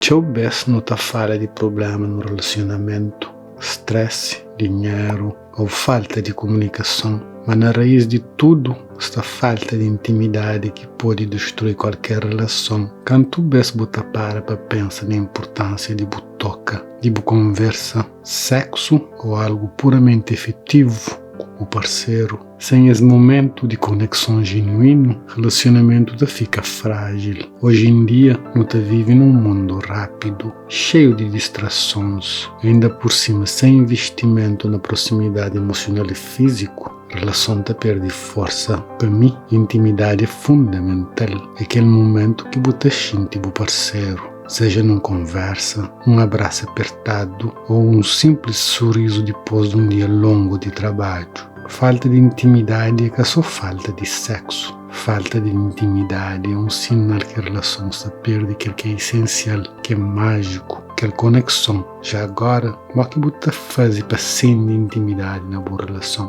Txeu bês nu ta fala di prubléma nu relasionamentu, stress, dinheru ô falta di kumunikason, ma na raís di tudu sta falta di intimidadi ki pode distrui kualker relason. Kantu bês bu ta para pa pensa na inpurtánsia di bu toka, di bu konversa, seksu ô algu puramenti afetivu ku bu parseru? Sen es mumentu di konekson jinuínu, relasionamentu ta fika frájil. Oji en dia, nu ta vive nun mundu rápidu, xeiu di distrasons, inda pur sima sen investimentu na prosimidadi emosional i fíziku, relason ta perde forsa. Pa mi, intimidadi é fundamental, é kel mumentu ki bu ta xinti bu parseru, seja nun konversa, un abrasu apertadu ô un sinplis surizu dipôs di un dia longu di trabadju. Falta di intimidadi é ka sô falta di seksu. Falta di intimidadi é un sinal ki relason sta perde kel ki é isensial, ki é májiku, kel konekson. Já agora, mó ki bu ta faze pa sende intimidadi na bu relason?